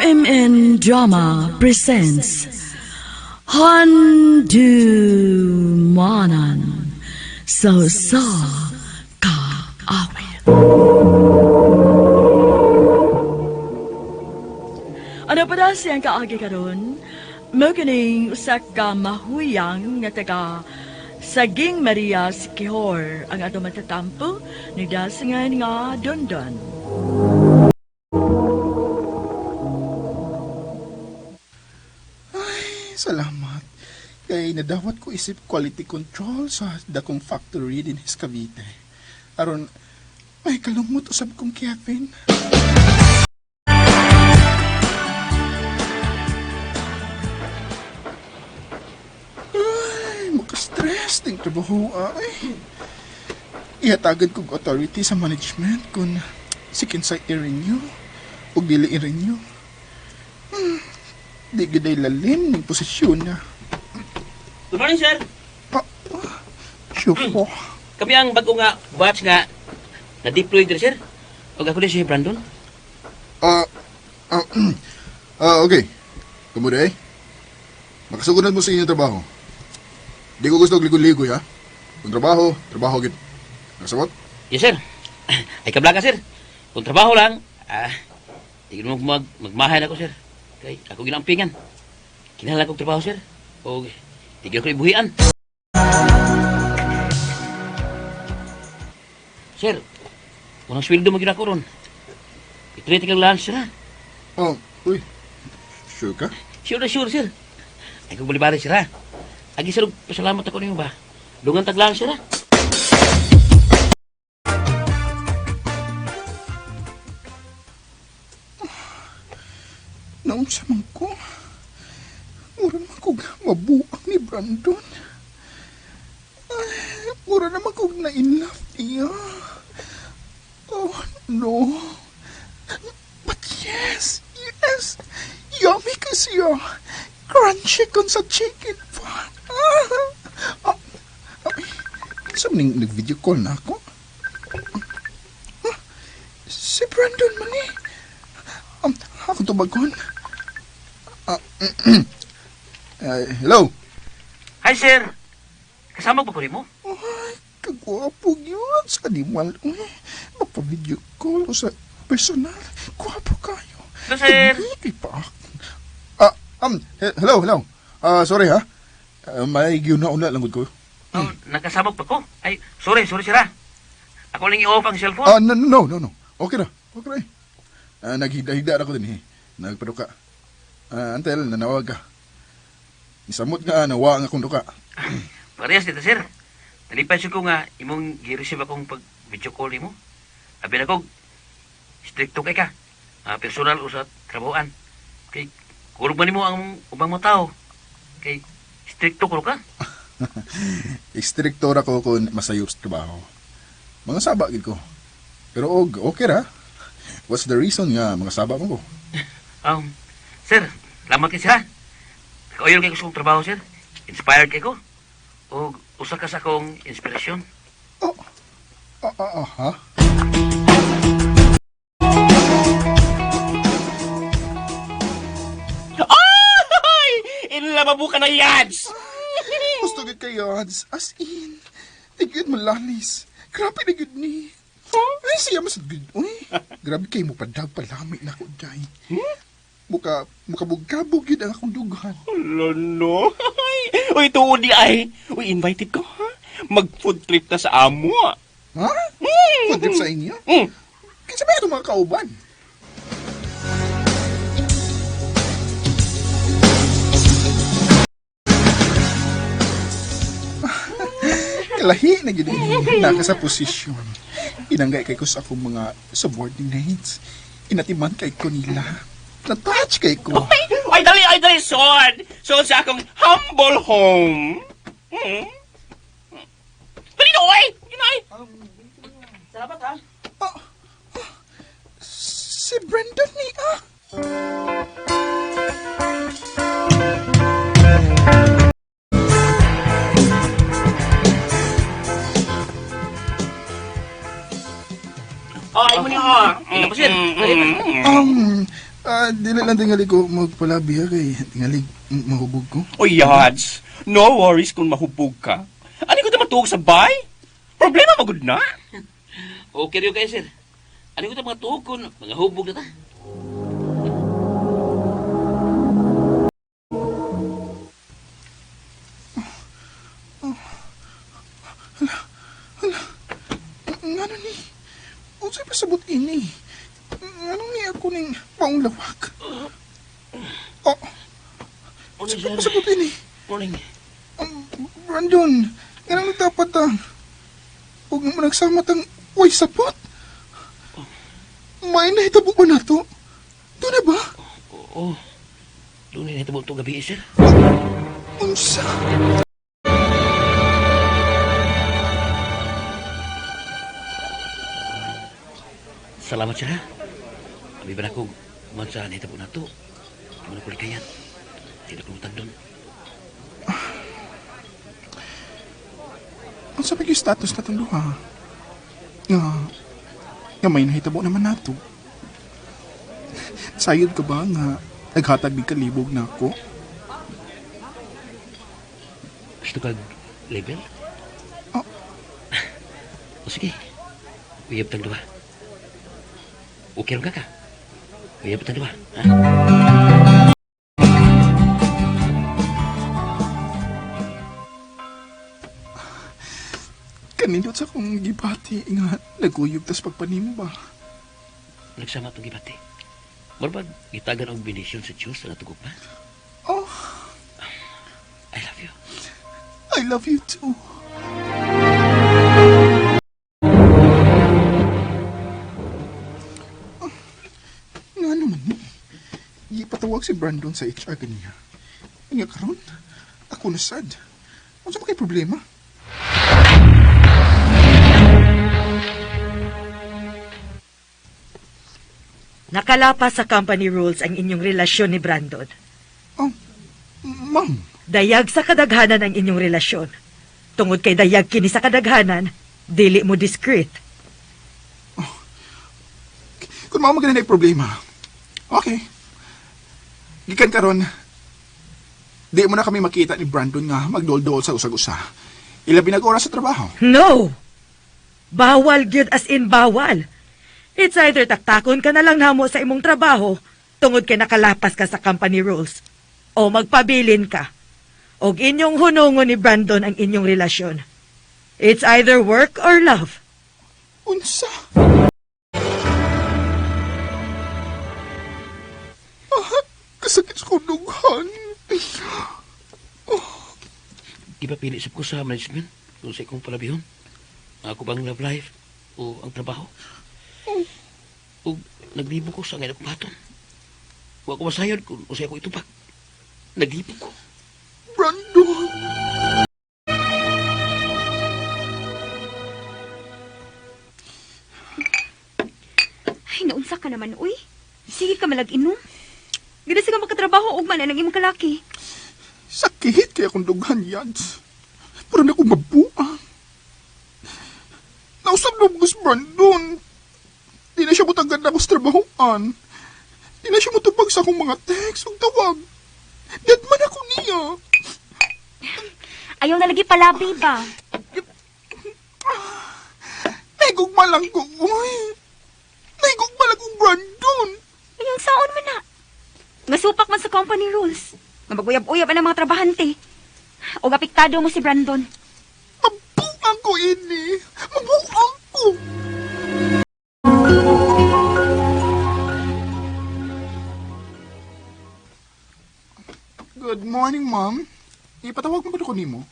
RMN Drama presents Handu Manan So Sa Kaawit. Ano pa na siyang kaagi karon? Maganing usa ka mahuyang nga taga Saging Maria Sikihor ang ato matatampo ni dasingan nga Dondon. Salamat. Kay nadawat ko isip quality control sa dakong factory din sa Cavite. Aron, may kalumot usab kong Kevin. Ay, makastress ding trabaho ay. Ihatagan kog authority sa management kung si kinsay i-renew o dili i-renew. Di giday lalim ng posisyon na. Good morning, sir. Ah, ah, sure po. Kami ang bago nga batch nga na-deploy diri, sir. Og ako din si Brandon. Ah, ah, ah, okay. Kamu eh. Makasugunan mo sa inyong trabaho. Di ko gusto og ligoy-ligoy, ha? Kung trabaho, trabaho gid. Nasabot? Yes, sir. Ay kablaga, sir. Kung trabaho lang, di mo magmahay na ako, sir. Kay ako ginampingan. Kinahanglan kog trabaho, sir. Og di gyud ko ibuhian. Sir, unang sweldo mo gyud ako ron. I-treat kang lunch, sir, ha? Oh, uy. Sure ka? Sure na sure, sir. Ay kung balibari, sir, ha? Agi, sir, pasalamat ako ninyo ba? Dungan taglaan, sir, ha? Naunsa man ko. Mura naman kog mabuang ni Brandon. Ay, mura naman kog na in love niya. Oh, no. But yes, yes. Yummy ka siya. Crunchy kon sa chicken pot. Ah, ah, Sa ning nag-video call na ako? Ah, si Brandon man eh. Ako tubagon. Ah, hello? Hi, sir. Kasama ba ko nimo? Ay, kagwapo yun sa animal. Uy, mapa-video call o sa personal. Gwapo kayo. Hello, sir. Hindi pa ako. Ah, hello, hello. Ah, sorry ha. Ah, may giuna-una lang gud ko. Oh, nakasama pa ko. Ay, sorry, sorry, sir, ha? Ako lang i-off ang cellphone. Ah, no, no, no, no. Okay ra. Okay ra. Eh. Ah, naghigda-higda ra ko din eh. Nagpaduka. Ah, until nanawag ka. Isamot nga nawa nga akong duka. Parehas dito, sir. Nalipay siya ko nga imong gi-receive akong pag-video call nimo. Abi na ko, stricto kay ka. Ah, personal o sa trabahoan. Kay, kurog ba nimo ang ubang mga tao? Kay, stricto ko ka. Istrikto ra ko kung masayop sa trabaho. Mga saba gid ko. Pero og okay ra. What's the reason nga mga saba mo ko? Sir, salamat kay sir, ha. Nakauyol kay ko sa akong trabaho, sir. Inspired kay ko. O usa ka sa akong inspirasyon. Oh, ah, ah, ah, ha? Ay! Inlababu ka na yads! Gusto gid kayo, ads. As in. Di gid malalis. Grabe na gid ni. Ay, siya mas gid. Uy, grabe kay mo padag palami na ko, day. Muka, mukabog-kabog gid ang akong dughan. Hala, no. Uy, tuod di ay. Uy, invited ko, ha? Mag-food trip na sa amo. Ah. Ha? Food trip sa inyo? Mm. Kinsa ba itong mga kauban? Kalahi na gid naka sa posisyon. Inanggay kay ko sa akong mga subordinates. Inatiman kay ko nila. Na-touch kay ko. Ay, dali, ay, dali, son. Son sa akong humble home. Mm. Dali na, oy! Yun ay. Salamat, ha? Si Brandon ni ah. Oh, ay mo niya, oh. Ina pa, sir. Dili lang tingali ko magpalabi ha kay tingali mahubog ko. Oy, Yads, no worries kung mahubog ka. Ano ko matuog sa bay? Problema magud na. Okay rin kayo, sir. Ano ko ta mga tuog kun mga hubog na ta. Ngano ni? Unsay pasabot ini? Ngano ni ako ning maong lawak? Oh, Morning, unsay sir. pasabot ini? Morning. Brandon, ngano dapat ang huwag mo nagsama tang way sapot? May nahitabo ba nato? Doon na ba? Oo. Doon na nahitabo itong gabi, sir. Unsa? Salamat, sir, ha. Abi ba na ko man sa nahitabo na to. Mo na kulikayan. Hindi na kumutag doon. Unsa pa yung status na itong duha? Nga, nga may nahitabo naman nato. Sayod ka ba nga naghatag di kalibog na ako? Gusto kag label? Oh. O sige. Uyab tang duha. Okay ron ka ka. Uyab tang duha. Ha? Kanindot sa akong gibati nga naguyog tas pagpanimba. Nagsama itong gibati. Marbag, gitagan ang bendisyon sa Diyos sa natugog pa. Oh, I love you. I love you too. Nga naman ni. Gipatawag si Brandon sa HR kaniya. Nga karon, ako na sad. Unsa ba kay problema? Nakalapas sa company rules ang inyong relasyon ni Brandon. Oh, ma'am. Dayag sa kadaghanan ang inyong relasyon. Tungod kay dayag kini sa kadaghanan, dili mo discreet. Kung mao maganda na problema. Okay. Gikan karon, di mo na kami makita ni Brandon nga magdol-dol sa usag-usa. Ilabi nag oras sa trabaho. No! Bawal gyud as in bawal. It's either taktakon ka na lang namo sa imong trabaho tungod kay nakalapas ka sa company rules o magpabilin ka. Og inyong hunungon ni Brandon ang inyong relasyon. It's either work or love. Unsa? Ah, kasakit sa kundughan. Gipapili sab ko sa management kung sa ikong palabihon. Ang ako bang love life o ang trabaho. O naglibo ko sa ngayon akong baton. Wa ko masayod kung usay ako itubag. Naglibo ko. Brandon! Ay, naunsa ka naman, uy. Sige ka malag-inom. Ganda ka makatrabaho ugma na ng imong kalaki. Sakit kaya kong dughan, Yads. Pero na akong mabuang. Nausap na ko si Brandon. Di na siya mutagad na ako sa trabahoan. Di na siya mutubag sa akong mga text ug tawag. Dead man ako niya. Ayaw na lagi palabi ba? Naigugma lang ko, uy. Naigugma lang kong Brandon. Ayaw, saon man na. Ngasupak man sa company rules. Nga maguyab-uyab ang mga trabahante. O apektado mo si Brandon. Mabuang ko ini. Mabuang ko. Good morning, ma'am. Ipatawag mo ba ko nimo?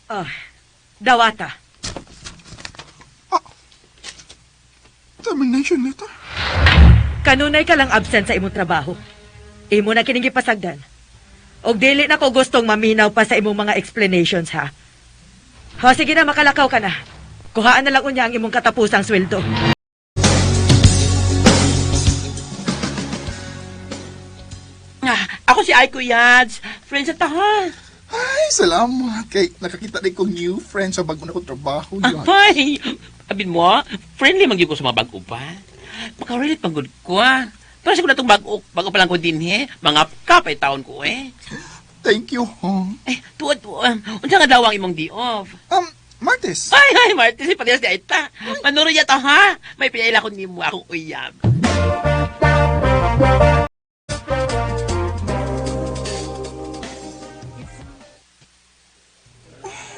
Ah, dawata. Termination letter? Kanunay ka lang absent sa imong trabaho. Imo na kining gipasagdan. Og dili na ko gustong maminaw pa sa imong mga explanations ha. Ha, sige na makalakaw ka na. Kuhaan na lang unya ang imong katapusang sweldo. Ah, ako si Aiko Yads. Friends at tahan. Ay, salamat. Kay nakakita din kong new friend sa bago na kong trabaho. Yan. Ay, abin mo, friendly man gyud ko sa mga bag-o pa. Makarelate pang good ko ah. Pero siguro na itong bago, bago pa lang ko din eh. Mga kapay taon ko eh. Thank you, ha? Eh, tuod, tuod. Unsa nga daw ang imong day off? Martes. Ay, ay, Martes, parehas di ita. Manuro yata ha? May pinaila ko nimo akong uyab.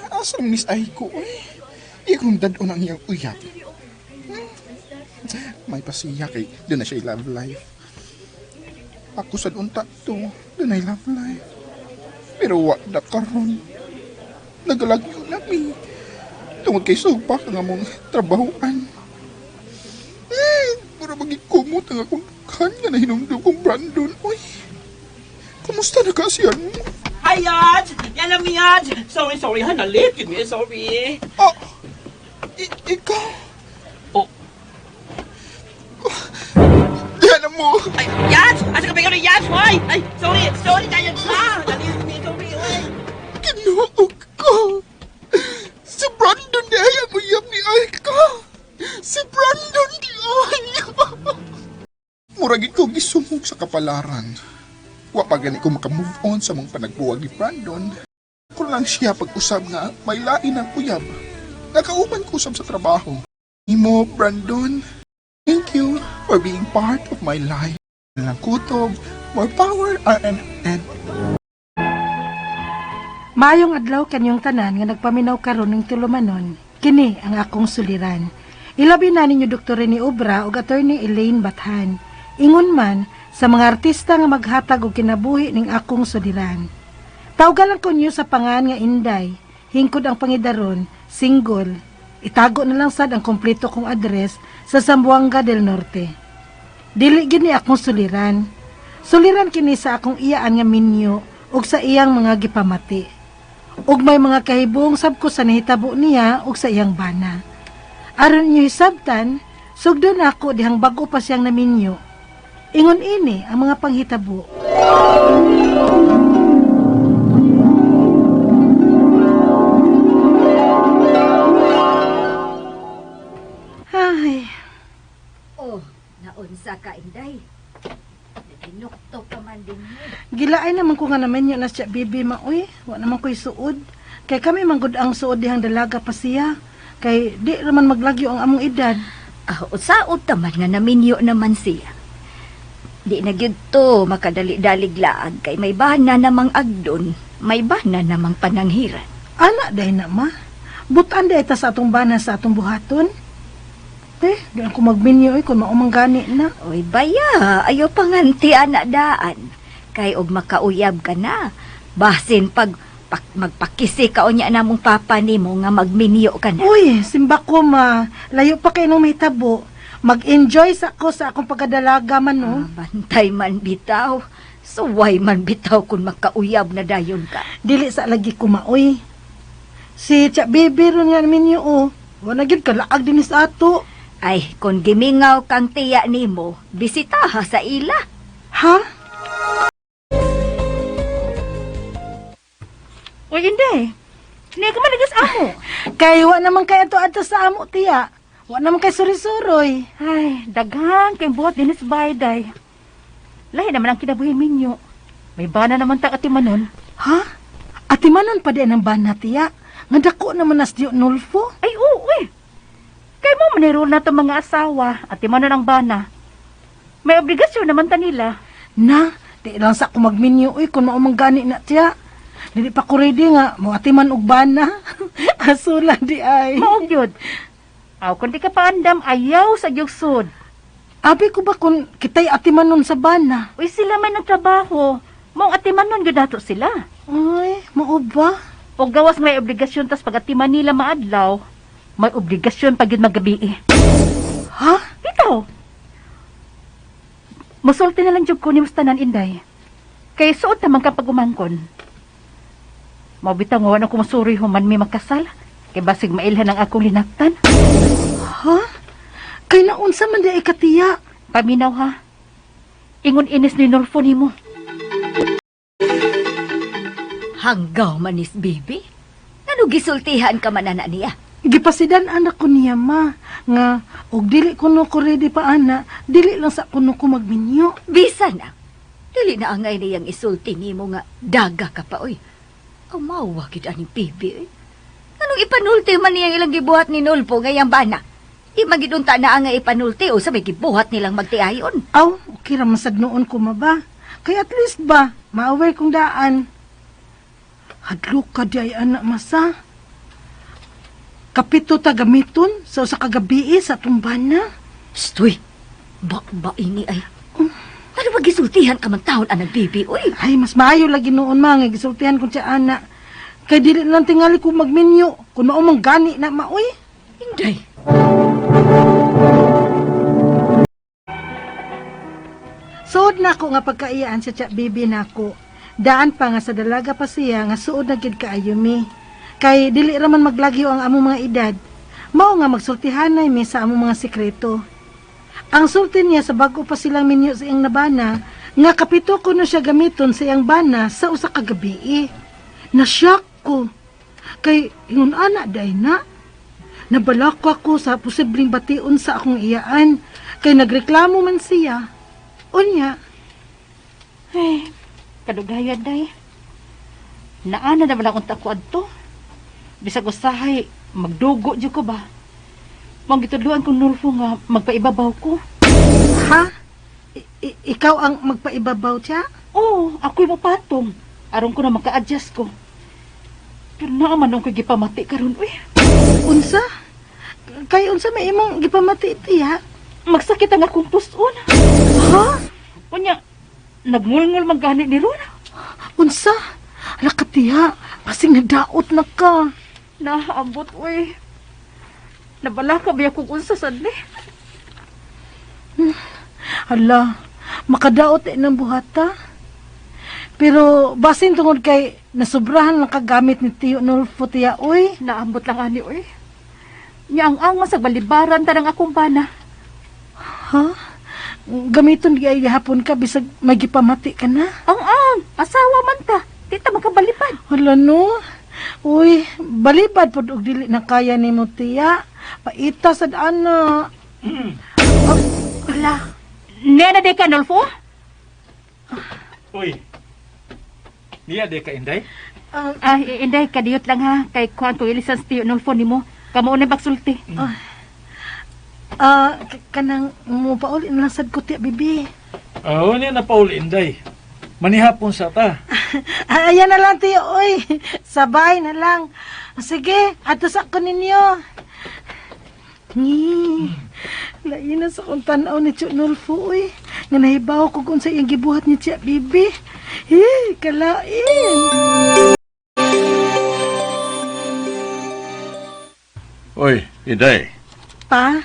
Asa ang Miss Aiko, eh? Ikong dad-on ang iyang uyab. May pasiya kay doon na siya love life. Ako sa unta to, doon ay love life. Pero wa na karon. Nagalagyo na mi. Tungod kay sugpak ang among trabahoan. Eh, mura magikumot ang akong bukhan nga nahinumdum kong Brandon. Uy, kumusta na ka siyan mo? Hi, Yaj! Yan lang, Yaj! Sorry, sorry, ha? Na-late yun, eh. Sorry. Ah, ikaw? Oh. Diyan na mo. Ay, Yaj! Asa ka ba ikaw ni Yaj? Hoy! Ay, sorry! Sorry, tayo ha! Na-late yun, sorry, oy! Ginoo ko. Si Brandon di ay ang uyab ni Aika. Si Brandon di ay. Murag ko gisumog sa kapalaran. Wa pa gani ko makamove on sa mong panagbuwag ni Brandon. Kung lang siya pag-usab nga may lain ang uyab. Nakauban ko usab sa trabaho. Imo, Brandon, thank you for being part of my life. Lang kutob, more power, RMN. Maayong adlaw kanyong tanan nga nagpaminaw karon ning tulumanon. Kini ang akong suliran. Ilabi na ninyo Dr. Rene Obra ug Attorney Elaine Bathan. Ingon man sa mga artista nga maghatag og kinabuhi ning akong suliran. Tawgan lang ko niyo sa pangan nga Inday. Hingkod ang pangidaron, single. Itago na lang sad ang kompleto kong address sa Zamboanga del Norte. Dili gini akong suliran. Suliran kini sa akong iyaan nga minyo ug sa iyang mga gipamati. Ug may mga kahibong sab ko sa nahitabo niya ug sa iyang bana. Aron inyo hisabtan, sugdon ako dihang bag-o pa siyang naminyo. Ingon ini ang mga panghitabo. Ay, Oh, naunsa ka, Inday. Naginukto ka man din mo. Gilaay naman ko nga naman yun na siya, bibi maoy. Wa naman ko'y suod. Kay kami manggod ang suod dihang dalaga pa siya. Kay di naman maglagyo ang among edad. Ah, usaot taman nga naminyo naman siya. Di na gyud to makadali-dalig laag kay may bana namang agdon, may bana namang pananghiran. Ana day na ma. Butan day ta sa atong bana sa atong buhaton. Eh, di ako magminyo eh, kung maumang gani na. Oy, baya, ayaw panganti ana daan. Kay og makauyab ka na. Basin pag, magpakisi ka unya namong papa nimo nga magminyo ka na. Uy, simba ko ma. Layo pa kayo ng mahitabo. Mag-enjoy sa ako sa akong pagkadalaga man, no? Ah, bantay man bitaw. Suway man bitaw kung makauyab na dayon ka. Dili sa lagi ko maoy. Si Tsa Bibi ron nga minyo, oh. Wala gyud kalaag din sa ato. Ay, kung gimingaw kang tiya nimo, bisitaha sa ila. Ha? Uy, hindi. Hindi ka man sa amo. Kay wa naman kay ato ato sa amo tiya. Wa naman kay suri-suroy. Ay, daghan kay buhat dinis bayday. Lahi naman ang kinabuhi minyo. May bana naman tang atimanon. Ha? Ati manon pa din ang bana tiya. Nga dako naman nas diyo nulfo. Ay, oo, eh. Kay mo maniro na itong mga asawa, atimanon ang bana. May obligasyon naman ta nila. Na, di lang sa ako magminyo uy kung maumang gani na tiya. Dili pa ko ready nga mo ati man og bana. Asula di ay. Maog yun. Aw, kung di ka paandam, ayaw sa gyugsod. Abi ko ba kung kitay ati manon sa bana? Uy, sila may nagtrabaho. Maong atimanon gyud nato sila. Ay, mao ba? O gawas may obligasyon tas pag atiman nila maadlaw, may obligasyon pag yun magabi eh. Ha? Ikaw. Musulti na lang jud ko ni tanan Inday. Kay suot naman ka pag umangkon. Mabitaw nga wala ko masuri human mi makasal. Kay basig mailhan ang akong linaktan. Ha? Kay naunsa man di ay katiya. Paminaw ha. Ingon inis ni Nolfo nimo. Hanggaw manis, baby. Nano gisultihan ka man ana niya? Gipasidan anak ko niya ma nga og dili kuno ko ready pa ana, dili lang sa kuno ko magminyo. Bisan na. Dili na angay niyang isulti nimo nga daga ka pa oy. Amawa gid aning bibi oy. Anong ipanulti man niyang ilang gibuhat ni Nulfo ngayang bana? Di magidunta na angay ipanulti o sa may gibuhat nilang magtiayon. Aw, okay ra man sad noon ko ma ba. Kay at least ba, ma-aware kong daan. Hadlok ka di ay anak masa. Kapito ta gamiton sa usa ka gabii sa tumbana. Stoy, ba ba ini ay. Ano ba gisultihan ka man taon anang bibi oy? Ay, mas maayo lagi noon ma nga gisultihan kong siya ana. Kay dili na lang tingali ko magminyo kung mao man gani na maoy. Inday. Suod na ako nga pagkaiyaan sa tiya bibi nako. Daan pa nga sa dalaga pa siya nga suod na gid kaayo mi. Kay dili ra man maglagyo ang among mga edad. Mao nga magsultihanay mi sa among mga sikreto. Ang sulti niya sa bago pa silang minyo sa iyang nabana, nga kapito ko na siya gamiton sa iyang bana sa usa ka gabii. Nasyak ko. Kay ingon ana day na. Nabalak ko ako sa posibleng bation sa akong iyaan. Kay nagreklamo man siya. Unya, Ay, kadugayan day. Naana na wala akong ko adto. Bisag usahay, magdugo jud ko ba. Mangitudluan kong Nulfo nga magpaibabaw ko. ha? Ikaw ang magpaibabaw siya? Oo, ako'y mopatong. Aron ko na maka-adjust ko. Pero naa man akong gipamati karon uy. Unsa? Kay unsa may imong gipamati tiya? Magsakit ang akong puson. Ha? Unya, nagngulngul man gani ni Ron. Unsa? Ala ka tiya, basing nadaot na ka. Naambot uy. Nabala ka ba kung unsa sad ni? Hala, makadaot eh ng buhata. Pero basin tungod kay nasubrahan lang kagamit ni Tiyo Nolfo tiya, uy. Naambot lang ani uy. Nya ang ang masag balibaran tanang akong bana. Ha? Gamiton di ay gihapon ka bisag may gipamati ka na. Ang ang, asawa man ta. Di ta makabalibad. Hala no. Uy, balibad pod og dili na kaya nimo tiya. Paita sad ana. Oh, hala. Nena de ka, Nolfo? Uy. Niya de ka Inday? Ay, inday, kadiyot lang ha. Kay kuhan ko ilisan sa tiyo Nolfo nimo. Kamo na bagsulti. Ah, kanang mo pauli na lang sad ko tiya, bibi. Oo, niya na pauli Inday. Manihapon sa ta. Ah, ayan na lang tiyo, oy. Sabay na lang. Sige, ato sa ko ninyo. Ni. Lain na sa kong tanaw ni Tiyo Nolfo, oy. Nga nahibaw ko kung sa iyang gibuhat ni Tiya Bibi. Eh, kalain. Oy, Inday. Pa?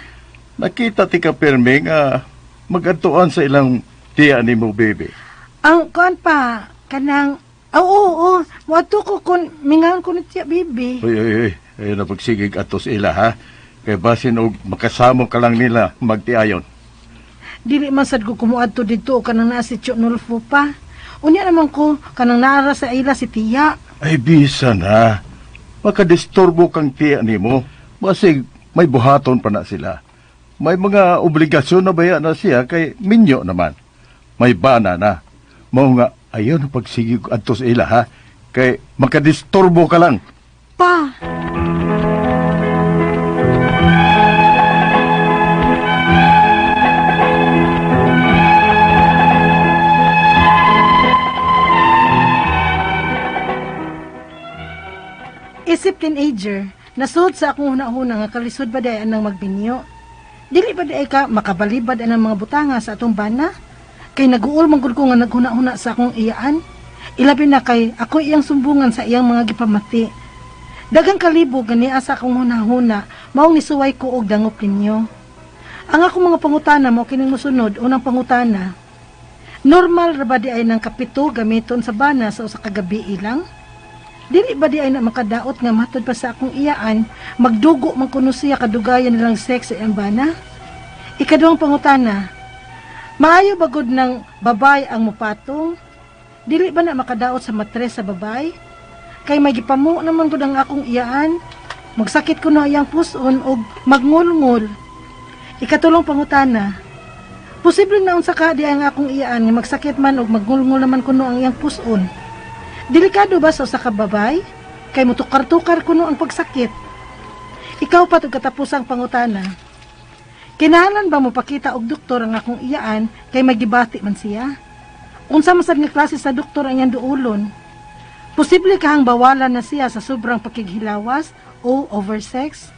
Nakita ti ka pirmi nga magadtuan sa ilang tiya ni mo, baby. Ang kuan pa, kanang, oo, oo, oo. Moadto ko kun mingaon ko ni Tiya Bibi. Oy, oy, oy. Ayun na pagsigig atos ila, ha? Kay basin og makasamo ka lang nila magtiayon. Dili man sad ko kumuadto didto kanang naa si Tiyo Nolfo pa. Unya naman ko kanang naara sa ila si Tiya. Ay, bisa na. Makadisturbo kang tiya nimo. Basig may buhaton pa na sila. May mga obligasyon na baya na siya kay minyo naman. May bana na. Mao nga, ayaw na pagsigig atos ila, ha? Kay makadisturbo ka lang. Pa. Isip teenager, nasud sa akong hunahuna nga kalisod ba day anang magbinyo. Dili ba day ka makabalibad anang mga butanga sa atong bana? Kay naguol man gud ko nga naghuna-huna sa akong iyaan. Ilabi na kay ako iyang sumbungan sa iyang mga gipamati. Daghang kalibog nga niya sa akong hunahuna, maong nisuway ko og dangop ninyo. Ang akong mga pangutana mo kining mosunod, unang pangutana. Normal ra ba di ay ng kapito gamiton sa bana sa usa ka gabi ilang? Dili ba di ay na makadaot nga matod pa sa akong iyaan, magdugo man kuno siya kadugayan nilang sex sa iyang bana? Ikaduhang pangutana, maayo ba gud ng babay ang mupatong? Dili ba na makadaot sa matres sa babay? Kay may gipamo naman gud ang akong iyaan. Magsakit kuno iyang puson og magngulngol. Ikatulong pangutana. Posible na unsa ka di ang akong iyaan nga magsakit man og magngulngol naman kuno ang iyang puson. Delikado ba sa usa ka babay? Kay mutukar-tukar kuno ang pagsakit. Ikaw pa og katapusang pangutana. Kinahanglan ba mo pakita og doktor ang akong iyaan kay magibati man siya? Unsa man sad nga klase sa doktor ang iyang duulon? Posible kahang bawalan na siya sa sobrang pakighilawas o oversex?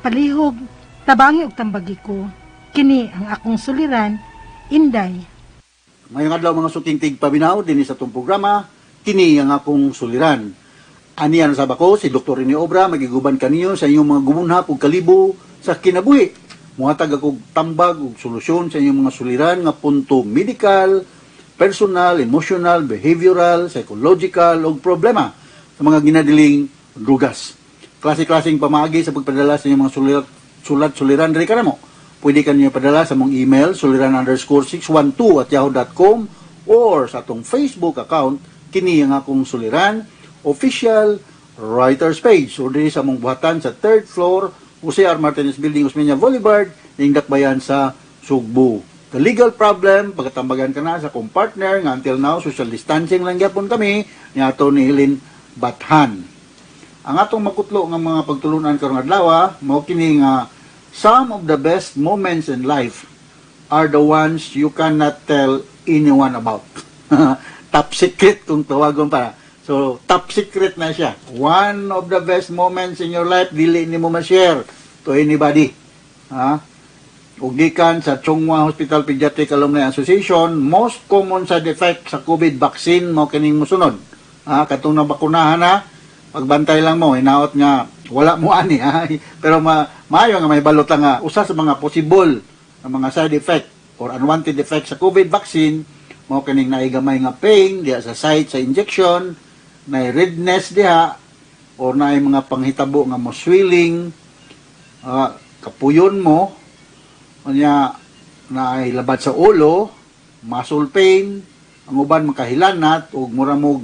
Palihog, tabangi og tambagi ko. Kini ang akong suliran, Inday. Ngayong adlaw, mga suking tigpaminaw dinhi sa atong programa, kini ang akong suliran. Aniya na sab ko si Dr. Rene Obra, magiguban kaniyo sa inyong mga gumunhap ug kalibo sa kinabuhi. Muhatag ako tambag ug solusyon sa inyong mga suliran nga punto medical, personal, emotional, behavioral, psychological ug problema sa mga ginadiling drugas. Klase-klaseng pamaagi sa pagpadala sa inyong mga sulirat, sulat suliran diri kanamo. Pwede kanyo padala sa mong email suliran_612@yahoo.com or sa atong Facebook account, kini ang akong suliran official writers page, o diri sa mong buhatan sa third floor, Jose R. Martinez Building, Osmeña Boulevard, Dakbayan sa Sugbo. The legal problem, pagkatambagan ka na sa akong partner nga until now, social distancing lang gyapon kami ni ato ni Helen Bathan. Ang atong makutlo nga mga pagtulunan karong adlaw mao kini nga some of the best moments in life are the ones you cannot tell anyone about. Top secret kung tawagon para. So, top secret na siya. One of the best moments in your life, dili nimo ma-share to anybody. Ha? Ug gikan sa Chong Hua Hospital Pediatric Alumni Association, most common side effect sa COVID vaccine mo kining musunod. Ha, katong nabakunahan na, pagbantay lang mo, hinaot nga wala mo ani ha. Pero maayo nga may balot lang nga usa sa mga possible nga mga side effect or unwanted effect sa COVID vaccine mao kining naay gamay nga pain diha sa site sa injection, naay redness diha or naay mga panghitabo nga mo swelling, kapuyon mo, unya naay labad sa ulo, muscle pain, ang uban makahilanat ug mura mo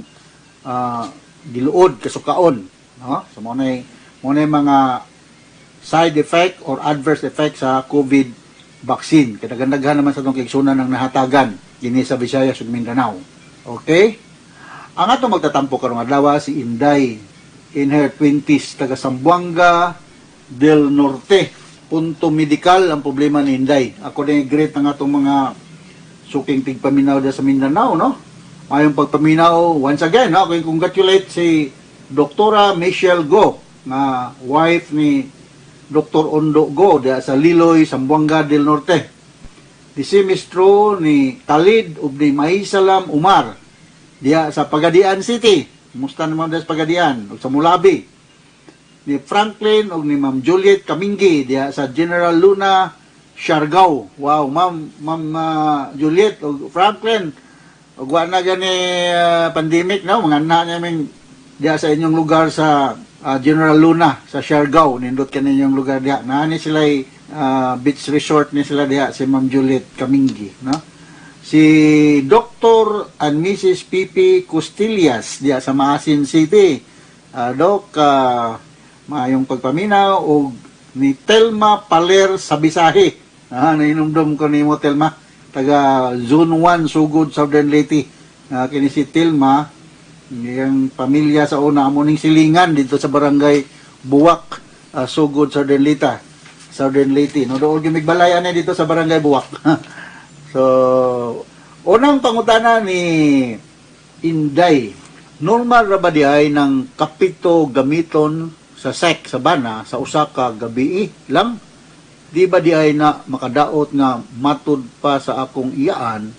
giluod kasukaon, no? So mo mga side effect or adverse effect sa COVID vaccine. Kay daghan naman sa atong kaigsunan ang nahatagan dinhi sa Visayas ug Mindanao. Okay? Ang atong magtatampo karong adlaw si Inday, in her 20s, taga Zamboanga del Norte. Punto medical ang problema ni Inday. Ako din greet ang atong mga suking tigpaminaw sa Mindanao, no? Mayong pagpaminaw once again, no? Ako congratulate si Doktora Michelle Go nga wife ni Dr. Ondo Go diha sa Liloy, Zamboanga del Norte. The same is true ni Talid ug ni Maisalam Umar diha sa Pagadian City. Kumusta naman diha sa Pagadian ug sa Mulabi? Ni Franklin ug ni Ma'am Juliet Kaminggi diha sa General Luna, Siargao. Wow, Ma'am Juliet ug Franklin, ug wa na gani pandemic, no, mga na namin diha sa inyong lugar sa General Luna sa Siargao. Nindot ka ninyong lugar diha. Naa ni sila beach resort ni sila diha si Ma'am Juliet Kaminggi, no? Si Dr. and Mrs. Pipi Costillas diha sa Maasin City. Doc, maayong pagpaminaw og ni Telma Paler sa Bisahe. Nahinumdum ko nimo, Telma, taga Zone 1, Sugod, Southern Leyte. Kini si Telma, iyang pamilya sa una amo ning silingan dito sa Barangay Buwak, Sugod, Southern Leyte. Southern Leyte. No, dool gimig balay ani dito sa Barangay Buwak. So, unang pangutana ni Inday, normal ra ba diay ng kapito gamiton sa sex sa bana sa usa ka gabi lang? Di ba diay na makadaot nga matud pa sa akong iyaan,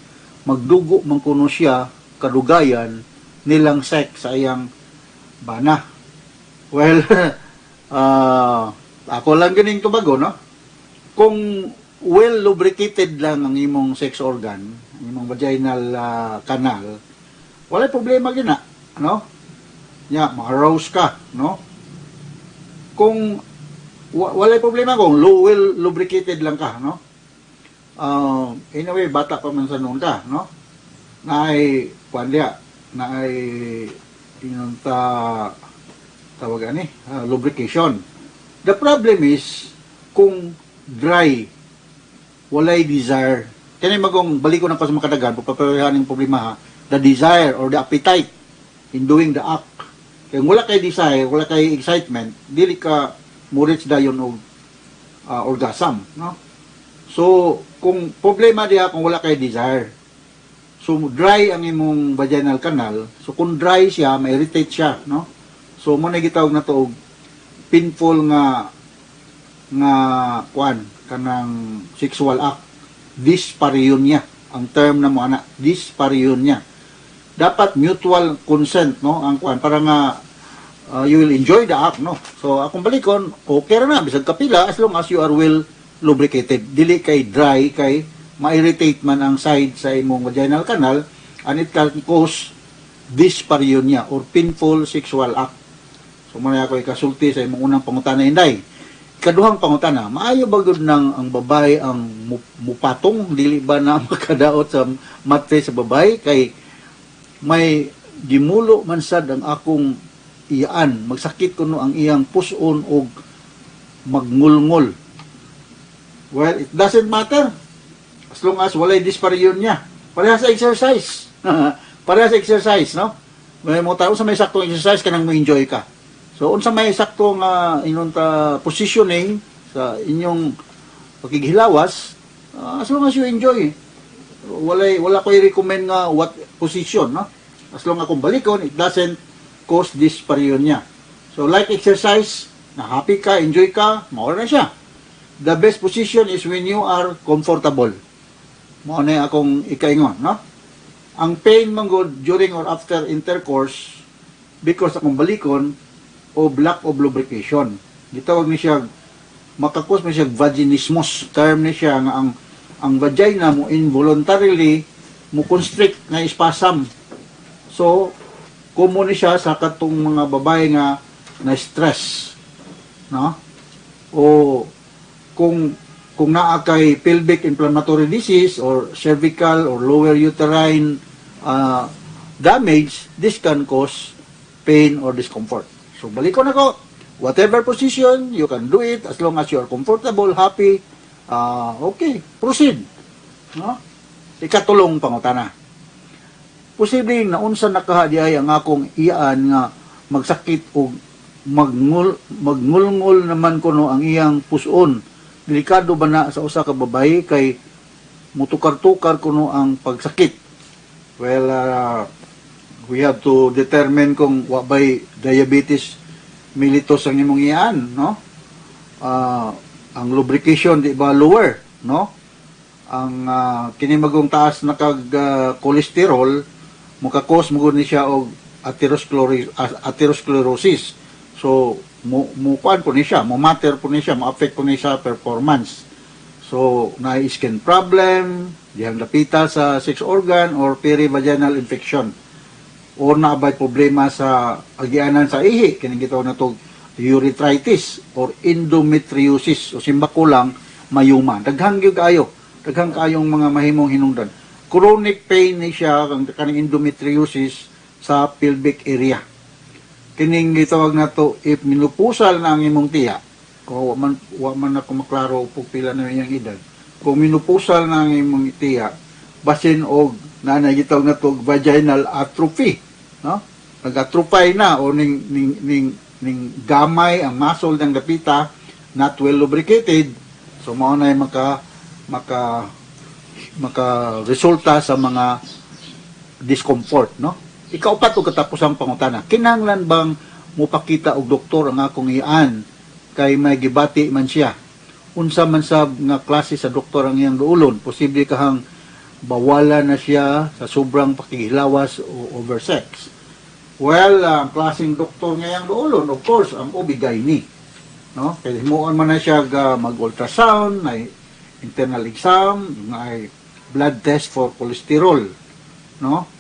magdugo man kuno siya kadugayan nilang sex sa iyang bana? Well, ako lang ganing tubago, no? Kung well lubricated lang ang imong sex organ, ang imong vaginal canal, wala problema gina, no? Nya, ma-arouse ka, no? Kung walay problema kung well lubricated lang ka, no? Anyway, bata pa man sa noon ka, no? Naay, kuan diha, naay inunta Tawag ani, lubrication. The problem is kung dry, walay desire. Kani magong balik ko ng sa makadagan, pagpaparehan ng problema ha, the desire or the appetite in doing the act. Kaya wala kay desire, wala kay excitement, dili ka mo reach dayon og orgasm, no? So, kung problema diha kung wala kay desire. So, dry ang imong vaginal canal. So, kung dry siya, ma-irritate siya, no? So, mo na gitawag na to og painful nga nga kuan kanang sexual act. Dyspareunia ang term na mo ana, dyspareunia. Dapat mutual consent, no, ang kuan para nga you will enjoy the act, no? So akong balikon, okay ra na bisag kapila as long as you are well lubricated, dili kay dry, kay ma-irritate man ang side sa imong vaginal canal and it can cause dyspareunia or painful sexual act. So mo na ako ikasulti sa imong unang pangutana, Inday. Ikaduhang pangutana, maayo ba gud nang ang babae ang mupatong? Dili ba na makadaot sa matre sa babae kay may gimulo man sad ang akong iyaan, magsakit kuno ang iyang puson og magngulngol? Well, it doesn't matter as long as walay dyspareunia. Pareha sa exercise, pareha sa exercise, no? May mo tao sa may saktong exercise, kanang mo enjoy ka. So unsa may sakto nga inyong ta positioning sa inyong pakighilawas, as long as you enjoy, walay, wala ko i-recommend nga what position, no? As long as kung balikon, it doesn't cause dyspareunia. So like exercise, na happy ka, enjoy ka, mao na siya. The best position is when you are comfortable. Mao na akong ikaingon, no? Ang pain man gud during or after intercourse because akong balikon o lack of lubrication. Gitawag ni siya, maka-cause man siya vaginismus. Term ni siya nga ang vagina mo involuntarily mo constrict nga spasm. So, common ni siya sa katong mga babae nga na stress, no? O kung naa kay pelvic inflammatory disease or cervical or lower uterine damage, this can cause pain or discomfort. So balikon ako, whatever position, you can do it as long as you are comfortable, happy, okay, proceed. No? Ikatulong pangutana. Posible naunsa na kaha diay ang akong iyaan nga magsakit og magngulngol naman kuno ang iyang puson. Delikado ba na sa usa ka babae kay mutukar-tukar kuno ang pagsakit? Well, we have to determine kung wa bay diabetes mellitus ang imong iyaan, no? Ang lubrication di ba lower, no? Ang kini magong taas na kag cholesterol, muka-cause mo ni siya og atherosclerosis. So mo mo kuan po ni siya, mo matter po ni siya, mo affect po ni siya performance. So na skin problem, dihang dapita sa sex organ or perivaginal infection or naa bay problema sa agianan sa ihi, kining gitawag na to urethritis or endometriosis o simbako lang mayoma. Daghang gyud kaayo, daghang kaayong mga mahimong hinungdan. Chronic pain ni siya ang kaning endometriosis sa pelvic area. Kining gitawag nato if menopausal na ang imong tiya, ko wa man ako maklaro kung pila na iyang edad. Kung menopausal na ang imong tiya, basin og naa na gitawag nato vaginal atrophy, no? Nag-atrophy na o ning gamay ang muscle ng dapita, not well lubricated, so mao na maka maka maka resulta sa mga discomfort, no? Ikaupat og katapusang pangutana, kinahanglan bang mupakita og doktor ang akong iyaan kay may gibati man siya? Unsa man sab nga klase sa doktor ang iyang duulon? Posible kahang bawalan na siya sa sobrang pakihilawas o oversex. Well, ang klaseng doktor nga iyang duulon, of course, ang OB-GYN, no? Kay himuon man na siya mag-ultrasound, na internal exam, nga ay blood test for cholesterol, no?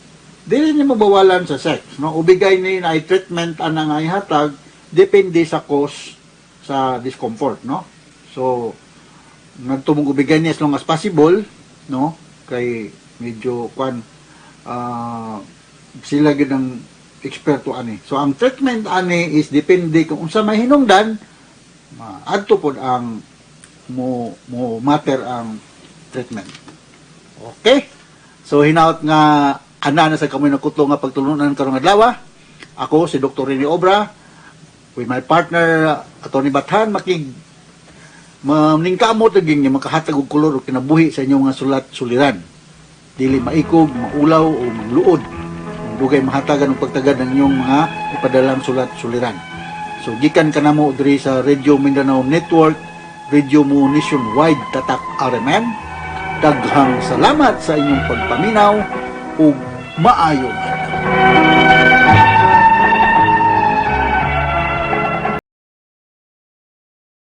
Dili ni mabawalan sa sex, no? OB-GYN na ay treatment ana nga ihatag depende sa cause sa discomfort, no? So ngadto mong OB-GYN as long as possible, no? Kay medyo kwan, sila gyud ang eksperto ani. So ang treatment ani is depende kung unsa may hinungdan, maadto pod ang mo mo matter ang treatment. Okay? So hinaot nga ana na sa kamoy nagkutlo nga pagtulunan karong adlaw. Ako si Dr. Rene Obra with my partner Attorney Bathan, makig maningkamot lagi nga makahatag og kolor o kinabuhi sa inyong mga sulat suliran. Dili maikog, maulaw o mangluod. Kung dugay mahatagan og pagtagad ng inyong mga ipadalang sulat suliran. So gikan kanamo diri sa Radio Mindanao Network, Radio Mo Nationwide, Tatak RMN. Daghang salamat sa inyong pagpaminaw ug maayong adlaw.